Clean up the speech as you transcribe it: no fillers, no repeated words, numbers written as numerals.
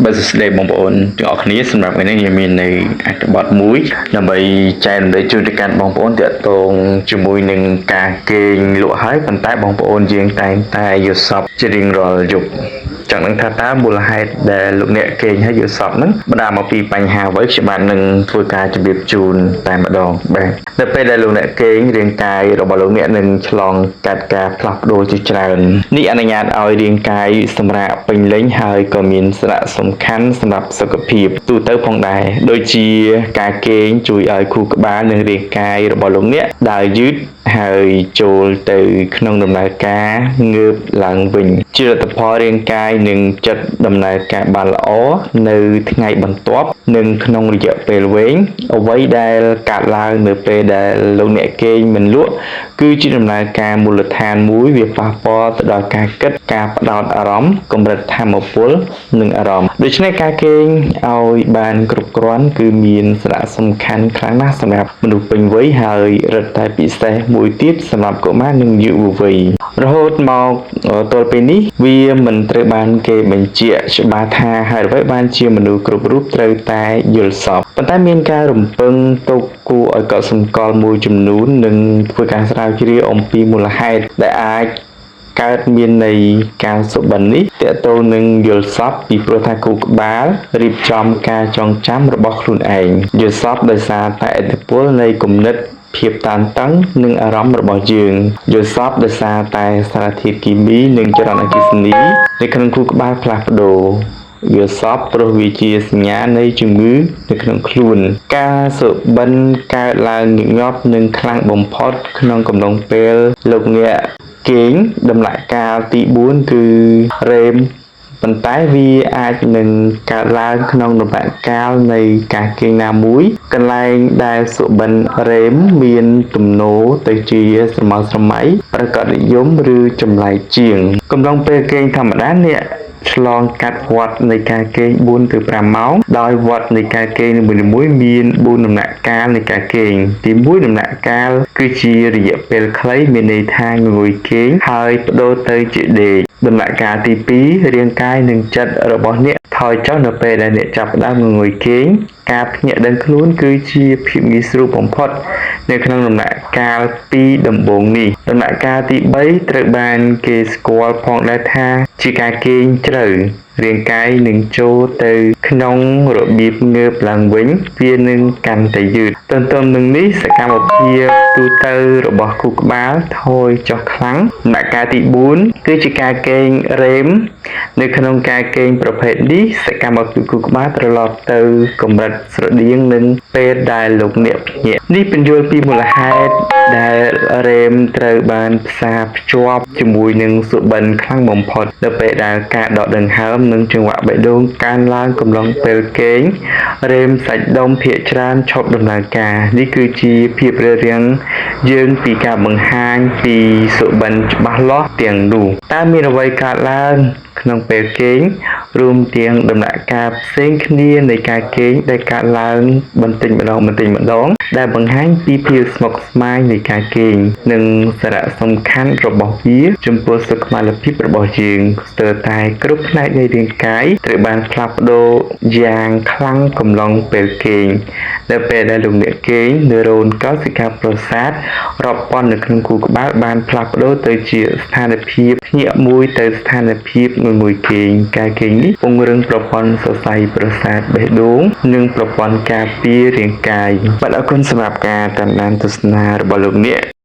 បាទសួស្តីបងប្អូនទាំងអស់គ្នាសម្រាប់ថ្ងៃនេះខ្ញុំមាននៅអត្ថបទមួយដើម្បីចែករំលែកជូនទៅកាន់បងប្អូនទាក់ទងជាមួយនឹងការគេងលក់ហើយប៉ុន្តែបងប្អូនយើងតែងតែយល់សប្តិជារៀងរាល់យប់ចង់ដឹងថាតើមូលហេតុដែលលោកអ្នកគេងហើយយល់សប្តិហ្នឹងបណ្ដាលមកពីបញ្ហាអ្វីខ្ញុំបាទនឹងធ្វើការជម្រាបជូនតែម្ដងបាទនៅពេលដែលលោកអ្នកគេងរាងកាយរបស់លោកអ្នកនឹងឆ្លងកាត់ការផ្លាស់ប្ដូរជាច្រើននេះអនុញ្ញាតឲ្យរាងកាយសម្រាកពេញលេញហើយក៏មានសារៈសំខាន់សម្រាប់សុខភាពទូទៅផងដែរដូចជាការគេងជួយឲ្យខួរក្បាលនិងរាងកាយរបស់លោកអ្នកដើរយឺតហើយចូលទៅក្នុងដំណើរការងើបឡើងវិញជាលទ្ធផលរាងកាយនិងចិត្តដំណើរការបានល្អនៅថ្ងៃបន្ទាប់និងក្នុងរយៈពេលវែងអ្វីដែលកើតឡើងនៅពេលដែលលោកអ្នកគេងមិនលក់គឺជាដំណើរការមូលដ្ឋានមួយវាប៉ះពាល់ទៅដល់ការគិតការផ្ដោតអារម្មណ៍កម្រិតថាមពលនិងអារម្មណ៍ដូច្នេះការគេងឲ្យបានគ្រប់គ្រាន់គឺមានសារៈសំខាន់ខ្លាំងណាស់សម្រាប់មនុស្សពេញវ័យហើយរឹតតែពិសេសមួយទៀតសម្រាប់កុមារនិងយុវវ័យរហូតមកទល់ពេលនេះវាមិនត្រូវបានគេបញ្ជាក់ច្បាស់ថាហេតុអ្វីបានជាមនុស្សគ្រប់រូបត្រូវតែយល់សប្តិប៉ុន្តែមានការរំពឹងទុកគួរឲ្យកត់សម្គាល់មួយចំនួននិងធ្វើការស្រាវជ្រាវអំពីមូលហេតុដែលអាចកើតមាននៃការសុបិននេះតកតូននឹងយល់សប្តិពីព្រោះថាគូក្បាលរៀបចំការចងចាំរបស់ខ្លួនឯងយល់សប្តិដោយសារតែឥទ្ធិពលនៃគំនិតភាពតានតឹងនិងអារម្មណ៍របស់យើងយល់សប្តិដោយសារតែសារធាតុគីមីនិងចរន្តអគ្គិសនីនៅក្នុងខួរក្បាលផ្លាស់ប្ដូរយល់សប្តិព្រោះវាជាសញ្ញានៃជំងឺនៅក្នុងខ្លួនការសុបិនកើតឡើងញឹកញាប់និងខ្លាំងបំផុតក្នុងកំឡុងពេលលោកអ្នកគេងដំណាក់កាលទី4គឺរេមប៉ុន្តែវាអាចនឹងកើតឡើងក្នុងដំណាក់កាលនៃការគេងណាមួយកន្លែងដែលសុបិនរេមមានទំនោរទៅជាស្រមើស្រមៃប្រកបនិយមឬចម្លែកជាងកំឡុងពេលគេងធម្មតាអ្នកឆ្លងកាត់វដ្តនៃការគេង4ទៅ5ម៉ោងដោយវដ្តនៃការគេងនីមួយៗមាន4ដំណាក់កាលនៃការគេងទី1ដំណាក់កាលគឺជារយៈពេលខ្លីមានន័យថាងងុយគេងហើយប្ដូរទៅជាដេកដំណាក់កាលទី2រាងកាយនិងចិត្តរបស់អ្នកថយចុះនៅពេលដែលអ្នកចាប់ផ្ដើមងងុយគេងការភ្ញាក់ដឹងខ្លួនគឺជាភាពងាយស្រួលបំផុតនៅក្នុងដំណាក់កាលពីដំបូងនេះដំណាក់កាលទី3ត្រូវបានគេស្គាល់ផងដែរថាជាការគេងជ្រៅរាងកាយនឹងចូលទៅក្នុងរបៀបងើបឡើងវិញវានឹងកាន់តែយឺតទន្ទឹមនឹងនេះសកម្មភាពទូទៅរបស់ខួរក្បាលថយចុះខ្លាំងដំណាក់កាលទី4គឺជាការគេងរេមនៅក្នុងការគេងប្រភេទនេះសកម្មភាពខួរក្បាលត្រឡប់ទៅកម្រិតស្រដៀងនឹងពេលដែលលោកអ្នកភ្ញាក់នេះពន្យល់ពីមូលហេតុដែលរេមត្រូវបានផ្សារភ្ជាប់ជាមួយនឹងសុបិនខ្លាំងបំផុតនៅពេលដែលការដកដង្ហើមនិងចង្វាក់បេះដូងកើនឡើងកំឡុងពេលគេងរេមសាច់ដុំភាគច្រើនឈប់ដំណើរការនេះគឺជាភាពរារាំងយើងពីការបង្ហាញពីសុបិនច្បាស់លាស់ទាំងនោះតើមានអ្វីកើតឡើងក្នុងពេលគេងរួមទាំងដំណាក់កាលផ្សេងគ្នានៃការគេងដែលកើតឡើងបន្តិចម្ដងបន្តិចម្ដងដែលបង្ហាញពីភាពស្មុគស្មាញនៃការគេងនិងសារៈសំខាន់របស់វាចំពោះសុខុមាលភាពរបស់យើងស្ទើរតែគ្រប់ផ្នែកនៃរាងកាយត្រូវបានផ្លាស់ប្ដូរយ៉ាងខ្លាំងកំឡុងពេលគេងនៅពេលដែលលោកអ្នកគេងនឺរ៉ូនកោសិកាប្រសាទរាប់ពាន់នៅក្នុងខួរក្បាលបានផ្លាស់ប្ដូរទៅជាស្ថានភាពភ្ញាក់មួយទៅស្ថានភាពងងុយគេងការគេងនេះពង្រឹងប្រព័ន្ធសរសៃប្រសាទបេះដូងនិងប្រព័ន្ធការពាររាងកាយបាទអរគុណសម្រាប់ការតាមដានទស្សនារបស់លោកអ្នក។